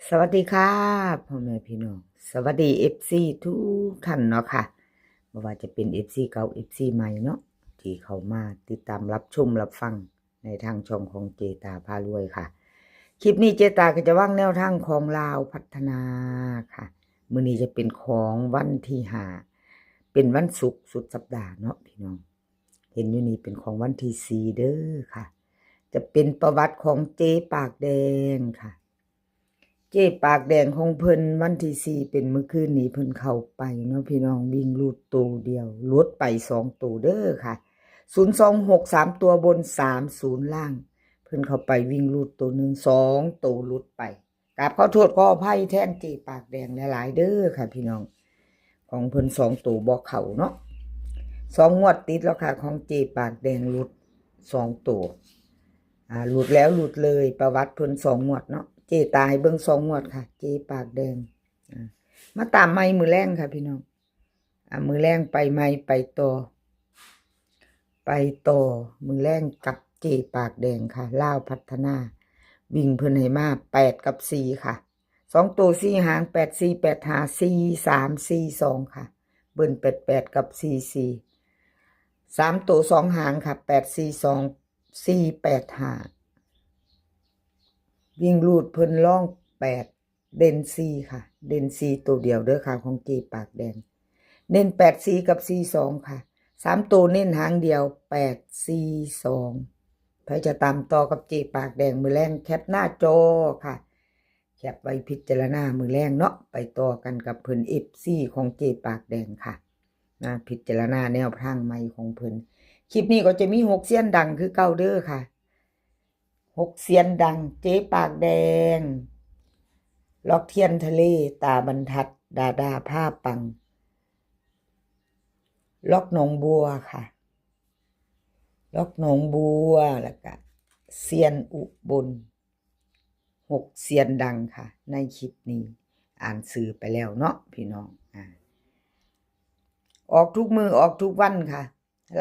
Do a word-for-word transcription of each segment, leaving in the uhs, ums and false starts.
สวัสดีค่ะ พ่อแม่พี่น้อง สวัสดี เอฟซี ทุกท่านเนาะค่ะ บ่ว่าจะเป็น เอฟซี เก่า เอฟซี ใหม่เนาะ ที่เข้ามาติดตามรับชมรับฟังในทางช่องของเจตาพารวยค่ะ คลิปนี้เจตาก็จะวางแนวทางของลาวพัฒนาค่ะ มื้อนี้จะเป็นของวันที่ห้า เป็นวันศุกร์สุดสัปดาห์เนาะพี่น้อง เห็นอยู่นี่เป็นของวันที่สี่เด้อค่ะ จะเป็นประวัติของเจ๊ปากแดงค่ะ เจ๊ปากแดงของเพิ่นวันที่สี่เป็นมื้อคืนนี้เพิ่นเข้าไปเนาะพี่น้อง วิ่งรูดตัวเดียว หลุดไปสองตัวเด้อค่ะ ศูนย์สองหก สามตัวบน สามศูนย์ ล่าง เพิ่นเข้าไปวิ่งรูดตัวหนึ่ง สองตัวหลุดไป กราบขอโทษขออภัยแทนเจ๊ปากแดงหลายๆเด้อค่ะพี่น้อง ของเพิ่นสองตัวบ่เข้าเนาะ สองงวดติดแล้วค่ะ ของเจ๊ปากแดงหลุดสองตัว อ่า หลุดแล้วหลุดเลย ประวัติเพิ่นสองงวดเนาะ เจ๊ตาให้เบิ่งสองงวดค่ะ เจ๊ปากแดง อ่า มาตามใหม่มื้อแลงค่ะพี่น้อง อ่า มื้อแลงไปใหม่ไปต่อ ไปต่อ มื้อแลงกับเจ๊ปากแดงค่ะ ลาวพัฒนา วิ่งเพิ่นให้มาแปดกับสี่ค่ะ สองตัวสี่หาง แปดสี่ แปดห้า สี่สาม สี่สอง ค่ะ เบิ้ลแปดแปดกับสี่สี่ สามตัวสองหางค่ะ แปดสี่สอง สี่แปดห้า วิ่งรูดเพิ่นล่องแปด เด่นสี่ค่ะ เด่นสี่ตัวเดียวเด้อค่ะ ของเจ๊ปากแดง เน้นแปดสี่กับสี่สองค่ะ สามตัวเน้นหางเดียว แปดสี่สอง ไผจะตามต่อกับเจ๊ปากแดงมื้อแลงแคปหน้าจอค่ะ แคปไว้พิจารณามื้อแลงเนาะ ไปต่อกันกับเพิ่น เอฟซี ของเจ๊ปากแดงค่ะ นะ พิจารณาแนวทางใหม่ของเพิ่น คลิปนี้ก็จะมีหกเซียนดังคือเก่าเด้อค่ะ หกเซียนดัง เจ๊ปากแดง ล็อกเทียนทะเล ตาบรรทัด ดาดาผ้าปัง ล็อกหนองบัวค่ะ ล็อกหนองบัว แล้วก็เซียนอุบล หกเซียนดังค่ะ ในคลิปนี้ อ่านชื่อไปแล้วเนาะพี่น้อง อ่า ออกทุกมื้อออกทุกวันค่ะ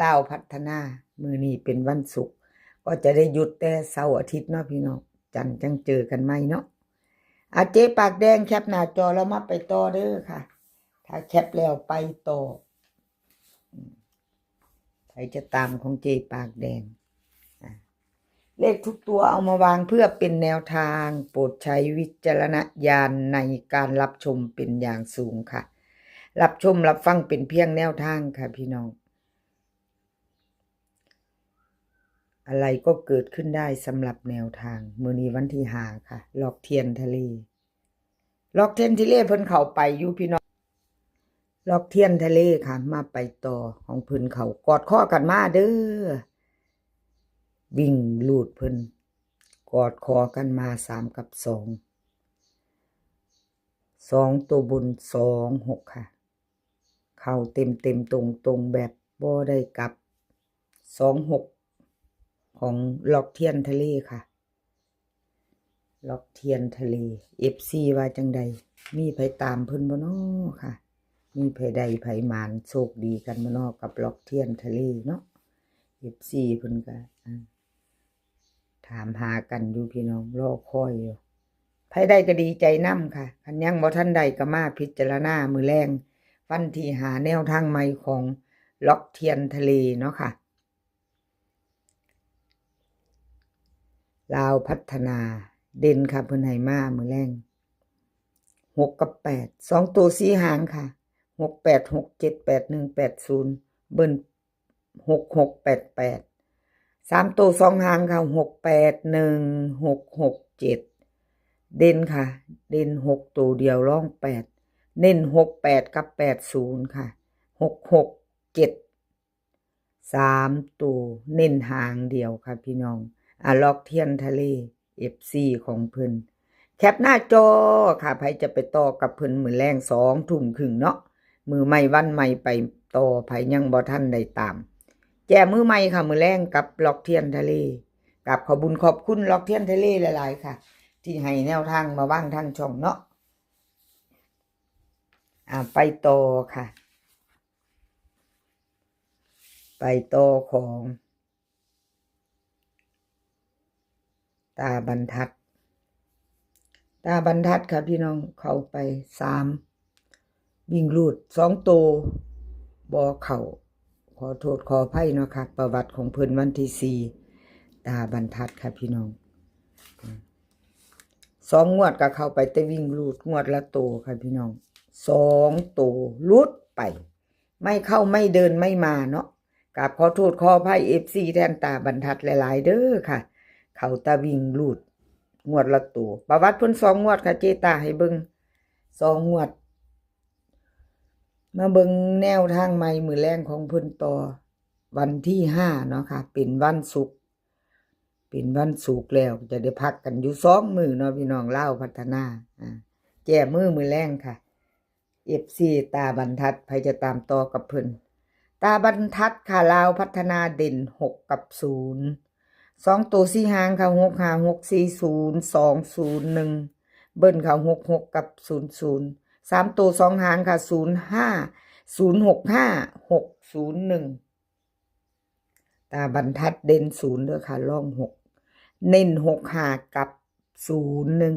ลาวพัฒนา มื้อนี้เป็นวันศุกร์ ก็จะได้หยุดแต่เสาร์อาทิตย์เนาะพี่น้อง จันทร์จั่งเจอกันใหม่เนาะ อ่ะ เจ๊ปากแดงแคปหน้าจอแล้วมาไปต่อเด้อค่ะ ถ้าแคปแล้วไปต่อ อืม ไผจะตามของเจ๊ปากแดง อ่ะ เลขทุกตัวเอามาวางเพื่อเป็นแนวทาง โปรดใช้วิจารณญาณในการรับชมเป็นอย่างสูงค่ะ รับชมรับฟังเป็นเพียงแนวทางค่ะพี่น้อง อะไรก็เกิดขึ้นได้สำหรับแนวทาง มื้อนี้วันที่ห้าค่ะ ล็อกเทียนทะเล ล็อกเทียนทะเลเพิ่นเข้าไปอยู่พี่น้อง ล็อกเทียนทะเลค่ะ มาไปต่อของเพิ่นเข้ากอดคอกันมาเด้อ วิ่งรูดเพิ่น กอดคอกันมาสามกับสอง สองตัวบน สองหก ค่ะ เข้าเต็มๆ ตรงๆ แบบบ่ได้กลับ สองหก ของล็อกเทียนทะเลค่ะ ล็อกเทียนทะเล เอฟซี ว่าจั่งใด มีไผตามเพิ่นบ่น้อค่ะ มีไผได้ไผหมานโชคดีกันบ่น้อกับล็อกเทียนทะเลเนาะ เอฟซี เพิ่นก็ อ่า ถามหากันอยู่พี่น้อง รอคอยอยู่ ไผได้ก็ดีใจนำค่ะ คันยังบ่ทันได้ก็มาพิจารณามื้อแลง วันที่ห้า แนวทางใหม่ของล็อกเทียนทะเลเนาะค่ะ ลาวพัฒนา เด่นค่ะ เพิ่นให้มามื้อแลง หกกับแปด สองตัวสี่หางค่ะ หกแปด หกเจ็ด แปดหนึ่ง แปดศูนย์ เบิ้ล หกหกแปดแปด สามตัวสองหางค่ะ หกแปดหนึ่ง หกหกเจ็ด เด่นค่ะ เด่นหกตัวเดียว รองแปด เน้นหกแปดกับแปดศูนย์ค่ะ หกหกเจ็ด สามตัว เน้นหางเดียวค่ะพี่น้อง อ่ะ ล็อกเทียนทะเล เอฟซี ของเพิ่น แคปหน้าจอค่ะ ไผจะไปต่อกับเพิ่นมื้อแลงสองทุ่มครึ่งเนาะ มื้อใหม่วันใหม่ไปต่อ ไผยังบ่ทันได้ตาม แจมือใหม่ค่ะ มื้อแลงกับล็อกเทียนทะเล กราบขอบบุญขอบคุณล็อกเทียนทะเลหลายๆค่ะ ที่ให้แนวทางมาวางทางช่องเนาะ อ่า ไปต่อค่ะ ไปต่อของ ตาบรรทัด ตาบรรทัดค่ะพี่น้อง เข้าไปสาม วิ่งรูดสองโต บ่เข้า ขอโทษขออภัยเนาะค่ะ ประวัติของเพิ่นวันที่สี่ ตาบรรทัดค่ะพี่น้อง สองงวดก็เข้าไปแต่วิ่งรูดงวดละโตค่ะพี่น้อง สองโต หลุดไป ไม่เข้าไม่เดินไม่มาเนาะ กราบขอโทษขออภัย เอฟซี แทนตาบรรทัดหลายๆ เด้อค่ะ เข้าแต่วิ่งรูดงวดละโต ประวัติเพิ่นสองงวดค่ะ เจตาให้เบิ่งสองงวด มาเบิ่งแนวทางใหม่มื้อแลงของเพิ่นต่อ วันที่ห้าเนาะค่ะ เป็นวันศุกร์ เป็นวันศุกร์แล้ว จะได้พักกันอยู่สองมื้อเนาะพี่น้อง ลาวพัฒนา อ่า แก้มือมื้อแลงค่ะ เอฟซี ตาบรรทัด ไผจะตามต่อกับเพิ่น ตาบรรทัดค่ะ ลาวพัฒนาเด่นหกกับศูนย์ สองโตสี่หางค่ะ หกห้า หกสี่ ศูนย์สอง ศูนย์หนึ่ง เบิ้ลค่ะ หกหก กับ ศูนย์ศูนย์ สามโตสองหางค่ะ ศูนย์ห้า ศูนย์หกห้า หกศูนย์หนึ่ง ตาบรรทัดเด่นศูนย์เด้อค่ะ รองหก เน้นหกห้า กับ ศูนย์หนึ่ง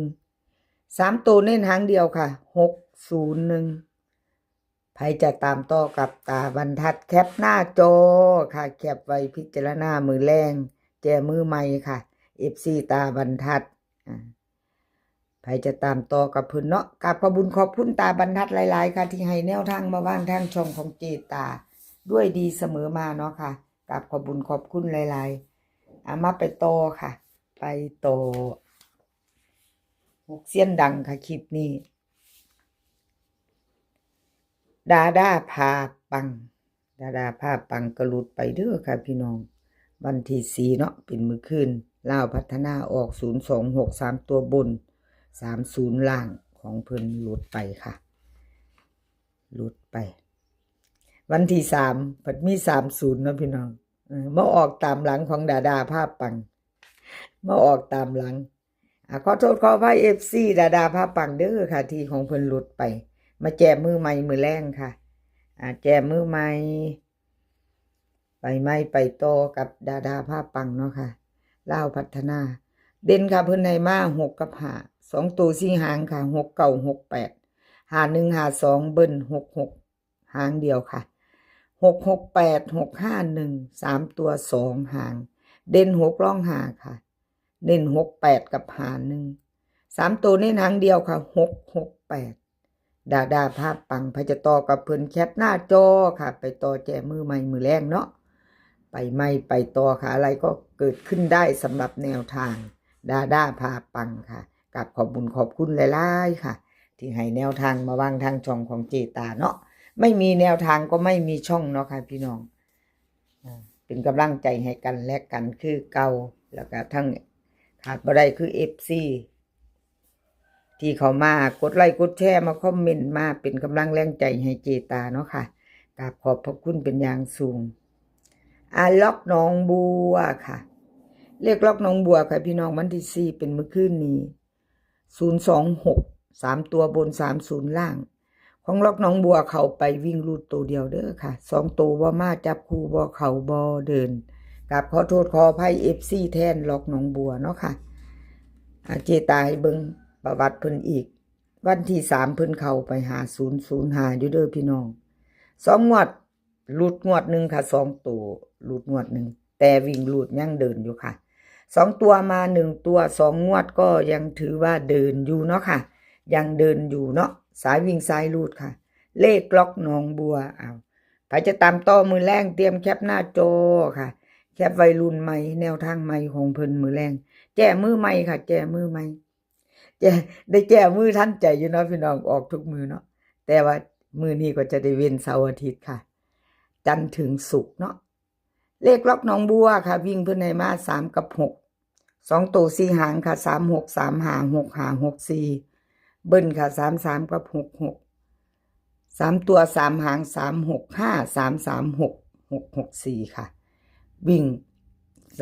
สามโตเน้นหางเดียวค่ะ หกศูนย์หนึ่ง ไผจะตามต่อกับตาบรรทัด แคปหน้าจอค่ะ แคปไว้พิจารณามื้อแลง แก้มือใหม่ค่ะ เอฟซี ตาบรรทัด อ่า ไผจะตามต่อกับเพิ่นเนาะ กราบขอบบุญขอบคุณตาบรรทัดหลายๆ ค่ะ ที่ให้แนวทางมาว่างทางช่องของเจตา ด้วยดีเสมอมาเนาะค่ะ กราบขอบบุญขอบคุณหลายๆ อ่ะ มาไปต่อค่ะ ไปต่อ หกเซียนดังค่ะ คลิปนี้ ดาดาพาปัง ดาดาพาปังก็หลุดไปเด้อค่ะพี่น้อง วันที่สี่เนาะ เป็นมื้อคืน ลาวพัฒนาออก ศูนย์สองหก สามตัวบน สามศูนย์ ล่าง ของเพิ่นหลุดไปค่ะ หลุดไป วันที่สาม เพิ่นมี สามศูนย์ เนาะพี่น้อง เออ มาออกตามหลังของดาดาพาปัง มาออกตามหลัง อ่ะ ขอโทษขออภัย เอฟซี ดาดาพาปังเด้อค่ะ ที่ของเพิ่นหลุดไป มาแก้มือใหม่มื้อแลงค่ะ อ่ะ แก้มือใหม่ ไปใหม่ไปต่อกับดาดาพาปังเนาะค่ะ ลาวพัฒนา เด่นค่ะ เพิ่นให้มาหกกับห้า สองโตสี่หางค่ะ หกเก้า หกแปด ห้าหนึ่ง ห้าสอง เบิ้ล หกหก หางเดียวค่ะ หกหกแปด หกห้าหนึ่ง สามตัวสองหาง เด่นหกรองห้าค่ะ เน้นหกแปด กับห้าหนึ่ง สามโตเน้นหางเดียวค่ะ หกหกแปด ดาดาพาปัง ไผจะต่อกับเพิ่น แคปหน้าจอค่ะ ไปต่อแก้มือใหม่มื้อแลงเนาะ ไปใหม่ไปต่อค่ะ อะไรก็เกิดขึ้นได้สำหรับแนวทาง ดาดาพาปังค่ะ กราบขอบบุญขอบคุณหลายๆ ค่ะ ที่ให้แนวทางมาว่างทางช่องของเจตาเนาะ ไม่มีแนวทางก็ไม่มีช่องเนาะค่ะพี่น้อง อ่า เป็นกำลังใจให้กันและกันคือเก่า แล้วก็ทั้งขาดบ่ได้คือ เอฟซี ที่เข้ามากดไลค์กดแชร์ มาคอมเมนต์ มาเป็นกำลังแรงใจให้เจตาเนาะค่ะ กราบขอบพระคุณเป็นอย่างสูง อ่า ล็อกหนองบัวค่ะ เลขล็อกหนองบัวค่ะพี่น้อง วันที่สี่ เป็นมื้อคืนนี้ ศูนย์สองหก สามตัวบน สามศูนย์ ล่าง ของล็อกหนองบัวเข้าไปวิ่งรูดโตเดียวเด้อค่ะ สองโตบ่มา จับคู่บ่เข้าบ่เดิน กราบขอโทษขออภัย เอฟซี แทนล็อกหนองบัวเนาะค่ะ อ่า เจตาให้เบิ่งประวัติเพิ่นอีก วันที่สาม เพิ่นเข้าไปห้าศูนย์ ศูนย์ห้า อยู่เด้อพี่น้อง สองงวด หลุดงวดหนึ่งค่ะ สองโต หลุดงวดหนึ่ง แต่วิ่งรูดยังเดินอยู่ค่ะ สองตัวมาหนึ่งตัว สองงวดก็ยังถือว่าเดินอยู่เนาะค่ะ ยังเดินอยู่เนาะ สายวิ่งสายรูดค่ะ เลขล็อกหนองบัว เอา ไผจะตามต่อมื้อแลง เตรียมแคปหน้าจอค่ะ แคปไว้รุ่นใหม่ แนวทางใหม่ของเพิ่นมื้อแลง แก้มือใหม่ค่ะ แก้มือใหม่ แก้ ได้แก้มือทันใจอยู่เนาะพี่น้อง ออกทุกมื้อเนาะ แต่ว่ามื้อนี้ก็จะได้เว้นเสาร์อาทิตย์ค่ะ จันทร์ถึงศุกร์เนาะ เลขล็อกหนองบัวค่ะ วิ่งเพิ่นให้มาสามกับหก สองโตสี่หางค่ะ สามหก สามห้า หกห้า หกสี่ เบิ้ลค่ะ สามสาม กับ หกหก สามตัวสามหาง สามหกห้า สามสามหก หกหกสี่ ค่ะ วิ่ง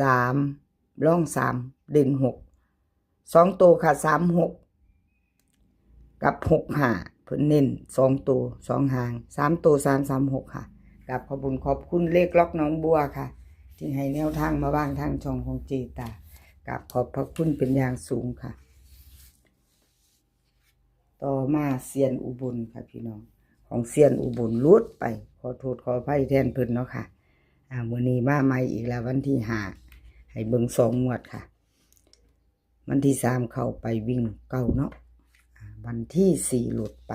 สาม รองสาม เด่นหก สองโตค่ะ สามหก กับ หกห้า เพิ่นเน้นสองโตสองหาง สามโต สามสามหก ค่ะ กราบขอบบุญขอบคุณเลขล็อกหนองบัวค่ะ ที่ให้แนวทางมาว่างทางช่องของเจตา กราบขอบพระคุณเป็นอย่างสูงค่ะ ต่อมาเซียนอุบลค่ะพี่น้อง ของเซียนอุบลหลุดไป ขอโทษขออภัยแทนเพิ่นเนาะค่ะ อ่ามื้อนี้มาใหม่อีกแล้ว วันที่ห้า ให้เบิ่งสองงวดค่ะ วันที่สามเข้าไปวิ่งเก้าเนาะ อ่าวันที่สี่หลุดไป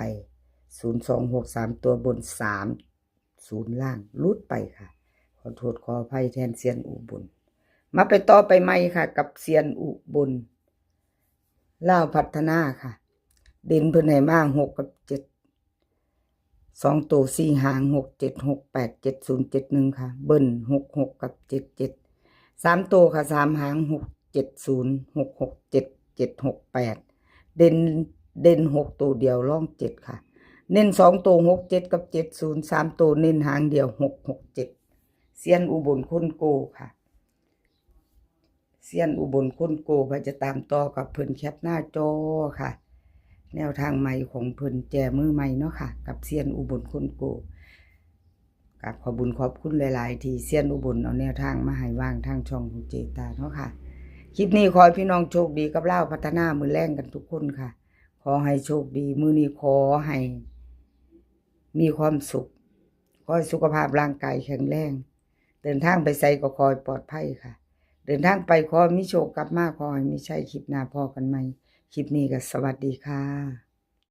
ศูนย์สองหก สามตัวบน สามศูนย์ล่างหลุดไปค่ะ ขอโทษขออภัยแทนเซียนอุบล มาไปต่อไปใหม่ค่ะ กับเซียนอุบล ลาวพัฒนาค่ะ เด่นเพิ่นให้มาหกกับเจ็ด สองตัวสี่หาง หกเจ็ด หกแปด เจ็ดศูนย์ เจ็ดหนึ่งค่ะ เบิ้ล หกหก กับ เจ็ดเจ็ด สามตัวค่ะ สามหาง หกเจ็ดศูนย์ หกหกเจ็ด เจ็ดหกแปด เด่น เด่นหกตัวเดียว รองเจ็ดค่ะ เน้นสองตัว หกเจ็ด กับ เจ็ดศูนย์ สามตัวเน้นหางเดียว หกหกเจ็ด เซียนอุบลคนโกค่ะ เซียนอุบลคนโก ไผจะตามต่อกับเพิ่นแคปหน้าจอค่ะ แนวทางใหม่ของเพิ่น แจมือใหม่เนาะค่ะ กับเซียนอุบลคนโก กราบขอบบุญขอบคุณหลายๆ ที่เซียนอุบลเอาแนวทางมาให้วางทางช่องของเจตาเนาะค่ะ คลิปนี้ขอให้พี่น้องโชคดีกับลาวพัฒนามื้อแลงกันทุกคนค่ะ ขอให้โชคดี มื้อนี้ขอให้มีความสุข ขอให้สุขภาพร่างกายแข็งแรง เดินทางไปไสก็ขอให้ปลอดภัยค่ะ เดินทางไปขอให้มีโชค กลับมาขอให้มีชัย คลิปหน้าพ้อกันใหม่ คลิปนี้ก็สวัสดีค่ะ